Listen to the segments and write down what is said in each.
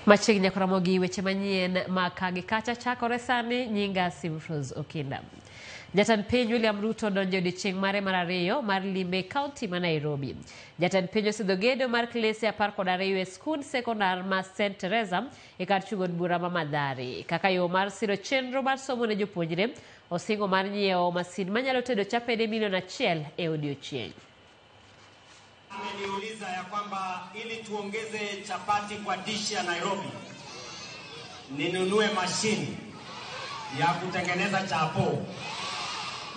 Machiegni nyaka romo gi weche manyien ma ka gi kacha chakore sani nyinga Simfrose Okinda. Jatend piny William Ruto donjo e odiechieng' mare mar ariyo mar limbe kaunti ma Nairobi. Jatend piny osidho gedo mar klese 12 e skund sekondar ma St. Teresa e kar chung' od bura ma Mathare. Kaka yo mar siro chenro mar somo ne jopuonjre, osingo mar nyiewo masin manyalo tedo chapede milion 1 e odiechieng'. Ameniuliza ya kwamba ili tuongeze chapati kwa dishi ya Nairobi, ninunue mashini ya kutengeneza chapo,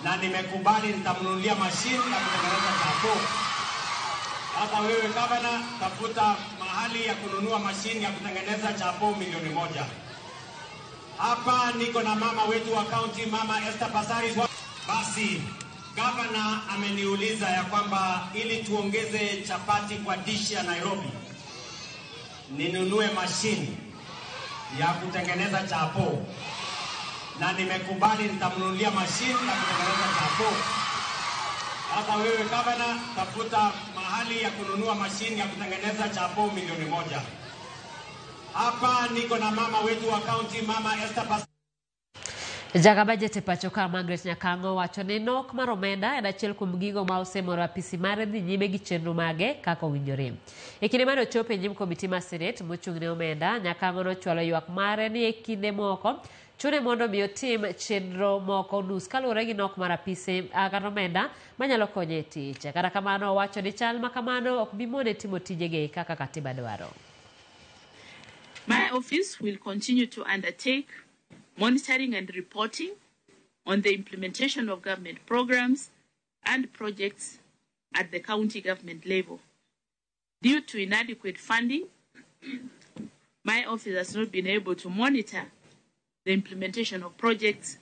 na nimekubali nitamnunulia mashini ya kutengeneza chapo. Sasa wewe gavana, tafuta mahali ya kununua mashini ya kutengeneza chapo milioni 1. Hapa niko na mama wetu wa county, Mama Esther Passaris. Basi gavana ameniuliza ya kwamba ili tuongeze chapati kwa dishi ya Nairobi, ninunue mashini ya kutengeneza chapo, na nimekubali nitamnunulia mashini ya kutengeneza chapo. Sasa wewe gavana, tafuta mahali ya kununua mashini ya kutengeneza chapo milioni 1. Hapa niko na mama wetu wa county, Mama Esther Passaris. Jaga bajet e pacho ka Margaret Nyakang'o wacho ni nok mar omenda en achiel kuom gigo ma osemoro apisi mare dhi nyime gi chenro mage kaka owinjore. E kinde mane ochopo e nyim komiti mar Senate mochung' ne omenda, Nyakang'o nochwalo ywak mare ni e kinde moko chune mondo mi otim chenro moko nus kaluwore gi nok mar apise kata omenda manyalo konye e tich. Kata kamano owacho ni chal ma kamano ok bi mone timo tijege kaka katiba dwaro. My office will continue to undertake monitoring and reporting on the implementation of government programs and projects at the county government level. Due to inadequate funding, my office has not been able to monitor the implementation of projects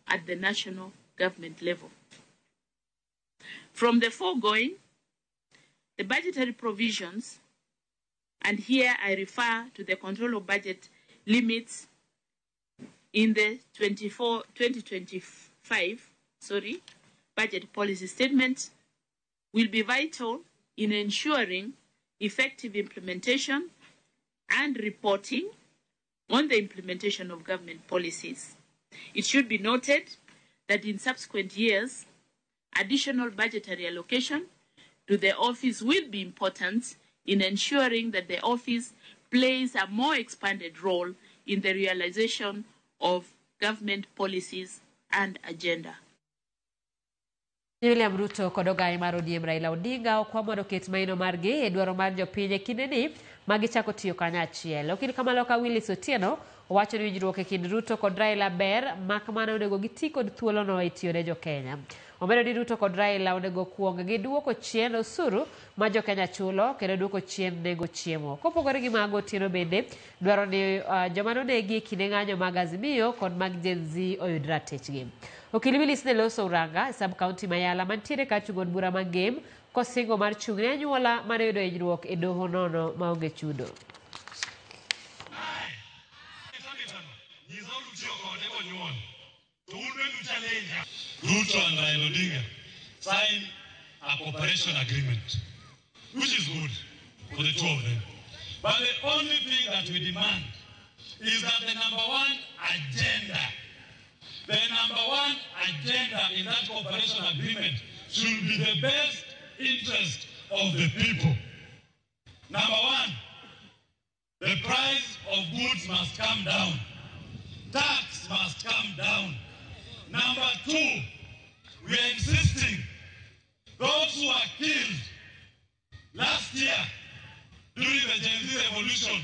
at the national government level. From the foregoing, the budgetary provisions, and here I refer to the control of budget limits in the 2025 budget policy statement, will be vital in ensuring effective implementation and reporting on the implementation of government policies. It should be noted that in subsequent years, additional budgetary allocation to the office will be important in ensuring that the office plays a more expanded role in the realization of government policies and agenda. William Ruto kod ogai mar ODM Raila Odinga okwa mondo oket maino margi e dwaro mar jopiny e kindeni ma gichako tiyo kanyachiel. Okil Kamaloka Willis Otieno owacho ni winjruok e kind Ruto kod Raila ber mak mana onego giti kod thuolono e tiyo ne jokenya. Omedo ni Ruto kod Raila onego kuong gi duoko chien osuru ma jokenya chulo kendo duoko chien nengo chiemo. Kopogore gi mago, Otieno bende dwaro ni joma nonegi e kinde ng'anyo mag Azimio kod mag Gen Z oyud ratichgi. Okil Willis ne loso Uranga e sub county ma Yala mantiere kar chung' od bura ma Gem kosingo mar chung' ne anyuola mane oyudo hinyruok e doho nono maonge chudo. Ruto and Raila Odinga signed a cooperation agreement, which is good for the two of them. But the only thing that we demand is that the number one agenda, the number one agenda in that cooperation agreement should be the best interest of the people. Number one, the price of goods must come down. Tax must come down. Number two, we are insisting those who were killed last year during the Gen Z revolution,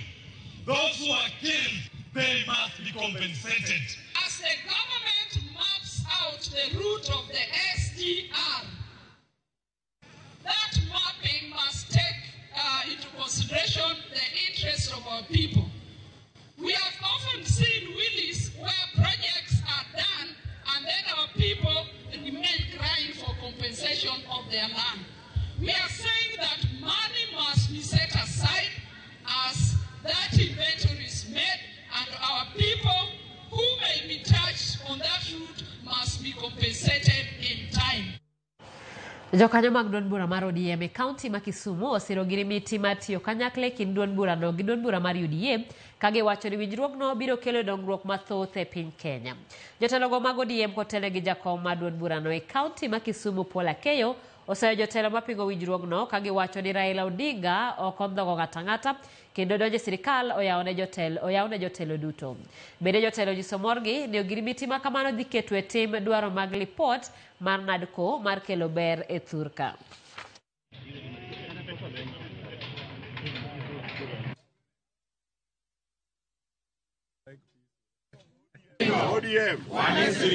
those who were killed, they must be compensated. As the government maps out the route of the SGR, that mapping must take into consideration the interests of our people. We have often seen, Willis, where projects are done and then our people remain crying for compensation of their land. We are saying that money must be set aside as that inventory is made, and our people who may be touched on that route must be compensated in time. Jokanyo mag duond bura mar ODM e kaunti ma Kisumu osiro ogirimiti mar tiyo kanyakla e kind duond burano gi duond bura mar UDA ka giwacho ni winjruokno biro kelo dongruok mathoth e piny Kenya. Jotelogo mag ODM kotelo gi jakom mar duond burano e kaunti ma Kisumu Paul Akeyo oseyo jotelo mapingo winjruokno ka giwacho ni Raila Odinga ok ondhogo ng'ato ang'ata kendo donjo e sirikal oyawne jotelo oyawne jotelo duto. Bende jotelo onyiso morgi ni ogirimiti ma kamano dhi keto e tim dwaro mag lipot mar NADCO mar kelo ber e thurka. ODM.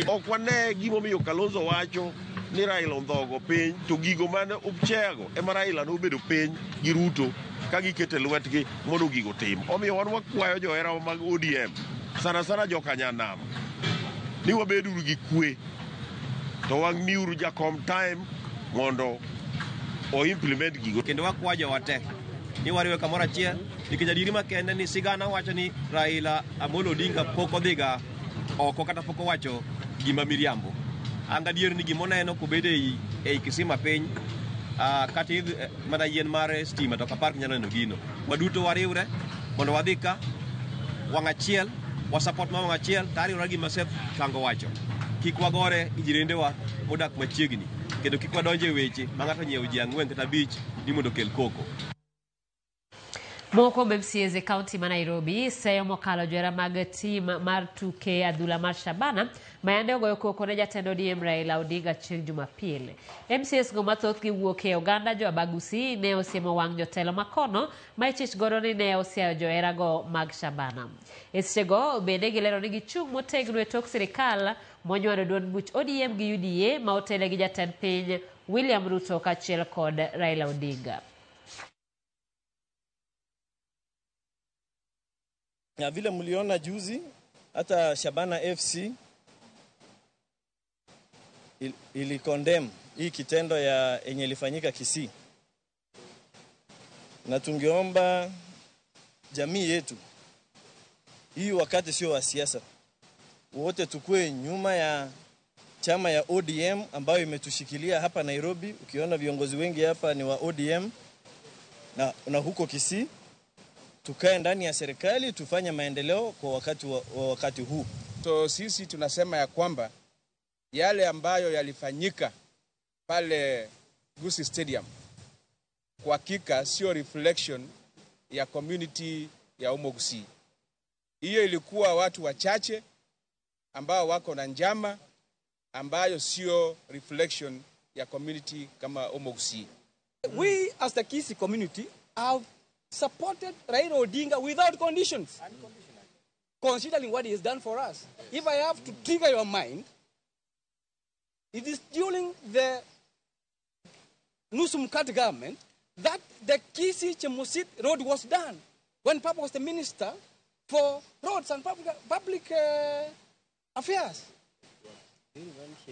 Ok wane gimomiyo Kalonzo wacho ni Raila ondhogo piny to gigo mane Upchego ema Raila nobedo piny gi Ruto ka giketo e lwetgi mondo gigo tim. Omiyo wan wakwayo johera mag ODM sana sana joka Nyanam ni wabeduru gi kwe to wamiuru jakom time mondo o implement gigo. Kendo wakwayo jowa te ni wariwe kamoro achiel nikech adieri makende ni sigana wacho ni Raila Amolo Odinga pok odhiga oko kata pok owacho gima miriambo. An gadier ni gimoneno kobedo ei, ei kisima piny kata idh mana yien mar stima to ok apar kinyalo neno gino. Waduto wariwre mondo wadhi ka wang' achiel, wa support ma wang' achiel to ariwora gi gima Seth Kango wacho. Kik wagore gi jirendewa modak machiegni kendo kik wadonj e weche ma ng'ato onyiewo ji 4 kata 5 ni mondo okel koko. Moko kuom MCAs e kaunti ma Nairobi seyo mokalo johera mag tim mar tuke adhula mar Shabana ma yande ogoyo koko ne jatend ODM Raila Odinga chieng' Jumapil. MCAs go mathothgi wuok e oganda jo Abagusi ne osiemo wang' jotelo makono ma ichich godo ni ne osiayo joherago mag Shabana. E sechego bende gilero ni gichung' motegno e tok sirikal monywando duond buch ODM gi UDA ma otele gi jatend piny William Ruto kaachiel kod Raila Odinga. Na vile mliona juzi hata Shabana FC ili condemn hii kitendo ya yenye ilifanyika Kisii, na tungeomba jamii yetu hii, wakati sio wa siasa, wote tukue nyuma ya chama ya ODM ambayo imetushikilia hapa Nairobi. Ukiona viongozi wengi hapa ni wa ODM na huko Kisii tukae ndani ya serikali tufanye maendeleo kwa wakati huu. So sisi tunasema ya kwamba yale ambayo yalifanyika pale Gusii Stadium kwa hakika sio reflection ya community ya Omogusii. Hiyo ilikuwa watu wachache ambao wako na njama ambayo sio reflection ya community kama Omogusii. We as the Kisii community have supported Raila Odinga without conditions, considering what he has done for us. If I have to trigger your mind, it is during the Nusu Mkate government that the Kisii Chemosit road was done, when Papa was the minister for roads and public affairs.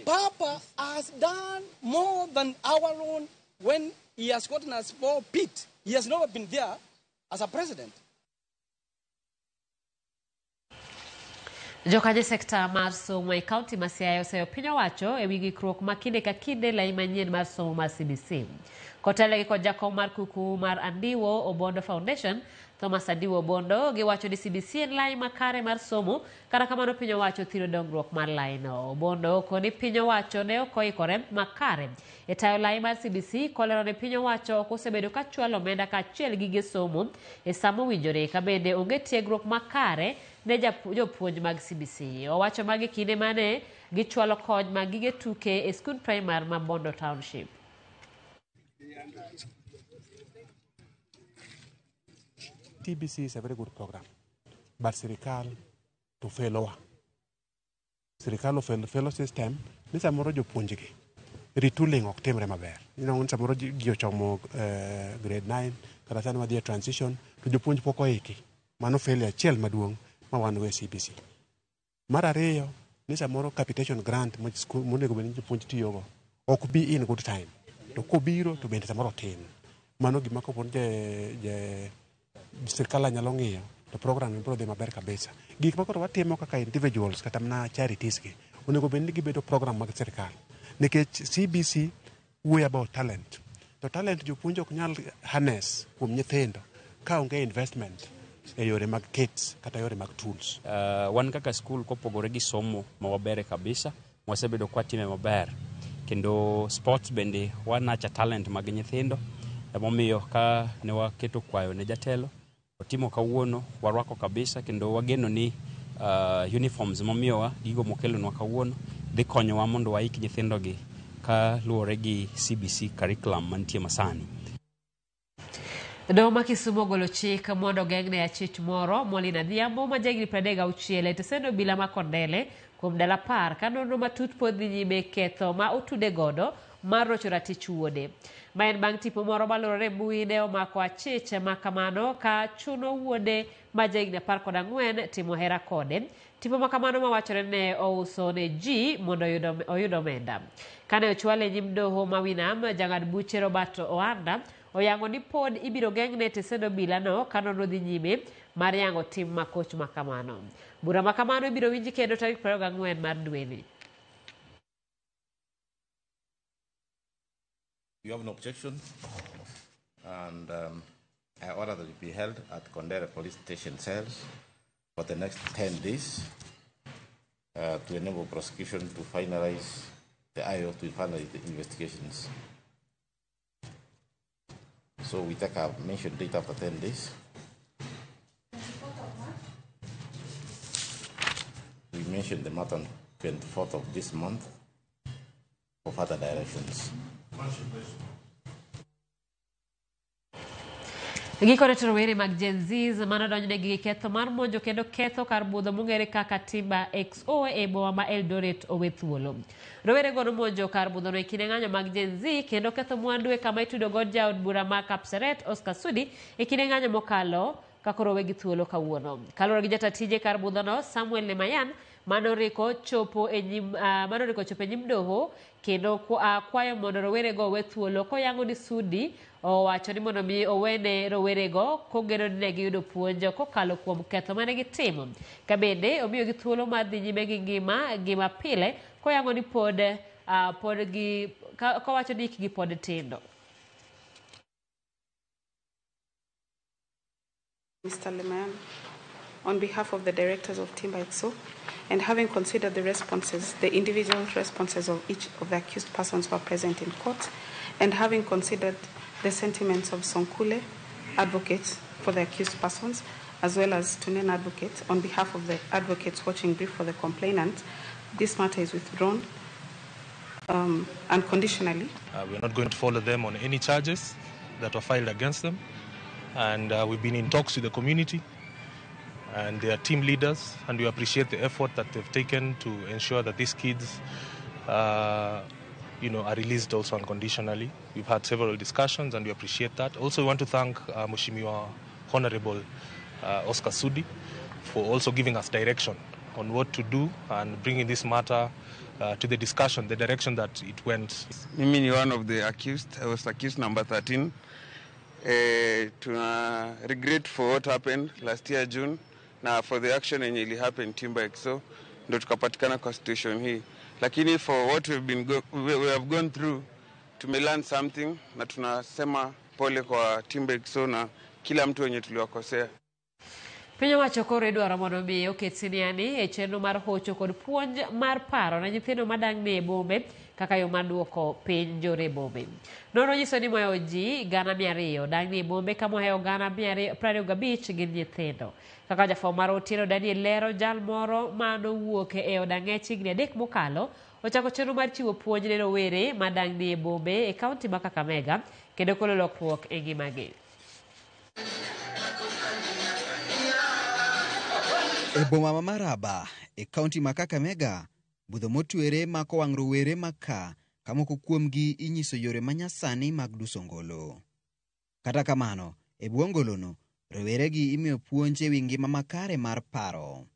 Papa has done more than our own when he has gotten a small pit. He has never been there as a president. Jokanyo sekta mar somo e kaunti ma Siaya oseyo piny owacho e wi gikruok ma kinde ka kinde lai manyien mar somo mar CBC. Kotelegi kod jakom mar kuku mar Andiwo Obondo Foundation, Thomas Andiwo Obondo, giwacho ni CBC en lai makare mar somo, kata kamano piny owacho thiro dongruok mar laino. Obondo koni piny owacho ne ok oikore makare e tayo lai mar CBC, kolero ni piny owacho ok osebedo ka chwalo omenda kaachiel gi gige somo e sama owinjore, ka bende onge tiegruok makare ne jopuonj mag CBC. Owacho magi kinde mane gichwalo kony mag gige tuke e skund primar ma Bondo Township. TBC is a very good program, but sirikal to felowa. Sirikal ofel felo system ni samoro jopuonjgi retooling ok timre maber. Ineno ni samoro ji ochomo grade 9 kata sani wadhi e transition to jopuonj pok oiki. Mano failure achiel maduong' ma wan go e CBC. Mar ariyo ni samoro capitation grant ma skul monego bed ni jopuonj tiyogo ok bi in good time. To kobiro to bende samoro tin. Mano gima kapo ni je sirkal nyalo ng'iyo to program biro dhi maber kabisa. Gik ma koro watimo kaka individuals kata mana charities gi onego bed ni gibedo program mag sirkal. Nikech CBC wuoyo about talent. To talent jopuonj ok nyal harness kuom nyithindo ka onge investment e yore mag kits kata yore mag tools. Wan kaka skul kopogore gi somo ma wabere kabisa, wasebedo kwatime maber. Kendo sports bende wanacha talent mag nyithindo. Emomiyo ka ne waketo kwayo ne jatelo, otimo kawuono, warwako kabisa kendo wageno ni uniforms momiyowa, gigo mokelonwa kawuono, dhi konyowa mondo waik nyithindogi ka luwore gi CBC curriculum mantie masani. Doho ma Kisumu ogolo chik mondo ogeng'ne achich moro Molin Adhiambo ma jahigni 36 e tesend obila ma Kondele kuom ndalo 10 ka nonro matut pod dhi nyime ketho ma otude godo mar rocho ratich wuode. Ma en bang' tipo moro malorore e mbui ne omako achich ma kamano ka chuno wuode ma jahigni 14 timo hera kode. Tipo ma kamano mawachore ne ouso ne ji mondo oyud omenda. Kane ochwale e nyim doho ma Winam, jang'ad buche Robert Oanda oyango ni pod ibiro geng'ne tesend obila no ka nonro dhi nyime mar yango tim makoch ma kamano. Bura ma kamano ibiro winji kendo tarik 24 mar dweni. You have no objection, and I order that it be held at Kondere Police Station cells for the next 10 days to enable prosecution to finalize the IO to finalize the investigations. So we take a mentioned date after 10 days. We mentioned the matter on 24th of this month for further directions. Gikone to rowere mag Gen Zs manodonjnegi gi ketho mar monjo kendo ketho kar budho mong'ere kaka Timba XO e boma ma Eldoret owe thuolo. Rowerego nomonjo kar budhono e kinde ng'anyo mag Gen Z kendo ketho mwandu e kama itudo god jaod bura ma Kapseret Oscar Sudi e kinde ng'anyo mokalo ka koro owegi thuolo kawuono. Kaluwore gi jata tije kar budhono Samuel Lemayan manoriko chopo e nyim doho kendo kwayo mondo rowerego owe thuolo koyango ni Sudi owacho ni mondo mi owene rowerego kogeno ni ne giyudo puonj kokalo kuom ketho mane gitimo. Ka bende omiyogi thuolo mar dhi nyime gi ngima pile koyango ni pod gi kowacho ni hikgi pod tindo. Mr. Lemayan, on behalf of the directors of Timba XO, and having considered the responses, the individual responses of each of the accused persons who are present in court, and having considered the sentiments of Sonkule, advocate for the accused persons, as well as Tunen advocate, on behalf of the advocates watching brief for the complainant, this matter is withdrawn unconditionally. We're not going to follow them on any charges that were filed against them. And we've been in talks with the community and their team leaders, and we appreciate the effort that they've taken to ensure that these kids are released also unconditionally. We've had several discussions and we appreciate that. Also, we want to thank Mheshimiwa Honorable Oscar Sudi for also giving us direction on what to do and bringing this matter to the discussion, the direction that it went. Mimi ni one of the accused. I was accused number 13. Tuna regret for what happened last year June na for the action yenye ili happen Timba XO ndo tukapatikana kwa situation hii, lakini for what we have gone through tume learn something na tunasema pole kwa Timba XO na kila mtu wenye tuliwakosea. Piny owacho koro idwaro mondo mi oket siniani e chenro mar hocho kod puonj mar paro ne nyithindo madang'ni e bombe kaka yo mar duoko piny njore e bombe. Nonro nyiso ni mohewo ji 200,000 dang'ni e bombe ka mohewo 225,000 gin nyithindo. Kaka jafwambo mar Otieno Daniel lero, jal moro manowuok e od ang'ech higni 3 mokalo ochako chenro mar chiwo puonj ne rowere madang'ni e bombe e kaunti ma Kakamega kendo kelo lokruok e ngimagi. E boma ma Maraba e kaunti ma Kakamega, budho motwere mako wang' rowere maka ka moko kuomgi inyiso yore manyasani mag duso ngolo. Kata kamano, e bwo ngolono, roweregi imiyo puonj e wi ngima makare mar paro.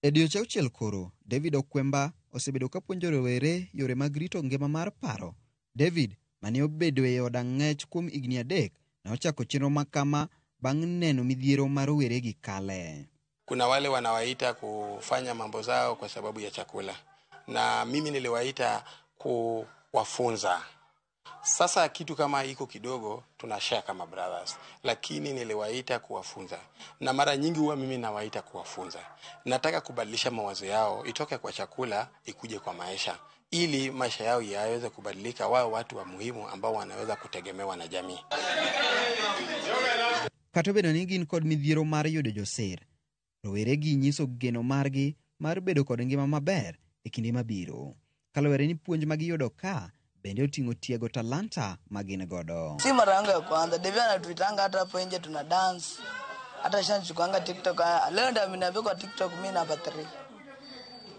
E dweche auchiel koro, David Okwemba osebedo ka puonjo rowere yore mag rito ngima mar paro. David, mane obedo e od ang'ech kuom higni 3, ne ochako chenro makama bang' neno midhiero ma roweregi kale. Kuna wale wanawaita kufanya mambo zao kwa sababu ya chakula, na mimi niliwaita kuwafunza. Sasa kitu kama iko kidogo tunashare kama brothers, lakini niliwaita kuwafunza, na mara nyingi huwa mimi nawaita kuwafunza. Nataka kubadilisha mawazo yao, itoke kwa chakula ikuje kwa maisha, ili maisha yao yaweze kubadilika, wawe watu wa muhimu ambao wanaweza kutegemewa na jamii. Kata obedo ni gin kod midhiero mar yudo joser, roweregi nyiso geno margi mar bedo kod ngima maber e kinde mabiro. Kaluwore ni puonj ma giyudo ka bende oting'o tiego talanta ma gin godo. Si mara yangu ya kwanza. Devi anatuitanga hata hapo nje tuna dance. Hata shanichukuanga TikTok. Leo ndio ameniambia kwa TikTok mimi namba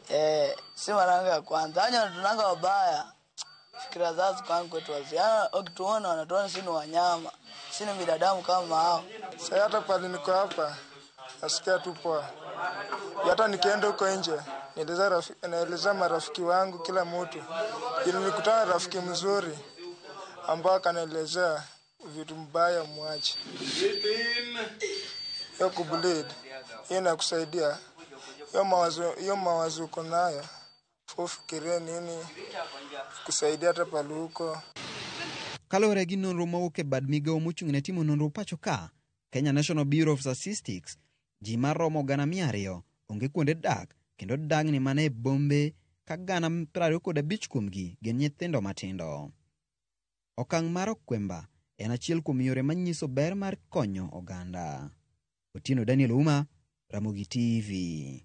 3. Si mara yangu ya kwanza. Anya tunanga wabaya. Fikira zao kwangu kwetu wazi. Wakituona wanatuona sisi ni wanyama. Sisi ni binadamu kama hao. Sasa hata pale niko hapa nasikia tu poa. Hata nikienda huko nje naeleza marafiki wangu kila mtu. Nilikutana na rafiki mzuri ambao akanielezea vitu mbaya mwache. Hiyo kubleed hiyo inakusaidia. Hiyo mawazo uko nayo, ufikirie nini kusaidia hata pale huko. Kaluwore gi nonro mowuok e bad migawo mochung' ne timo nonro pacho ka, Kenya National Bureau of Statistics, ji maromo 200,000 onge kuonde dak kendo dangni mana e bombe ka 25,000 kuomgi gin nyithindo matindo. Okang' mar Okwemba en achiel kuom yore manyiso ber mar konyo oganda. Otieno Daniel Uma, Ramogi TV.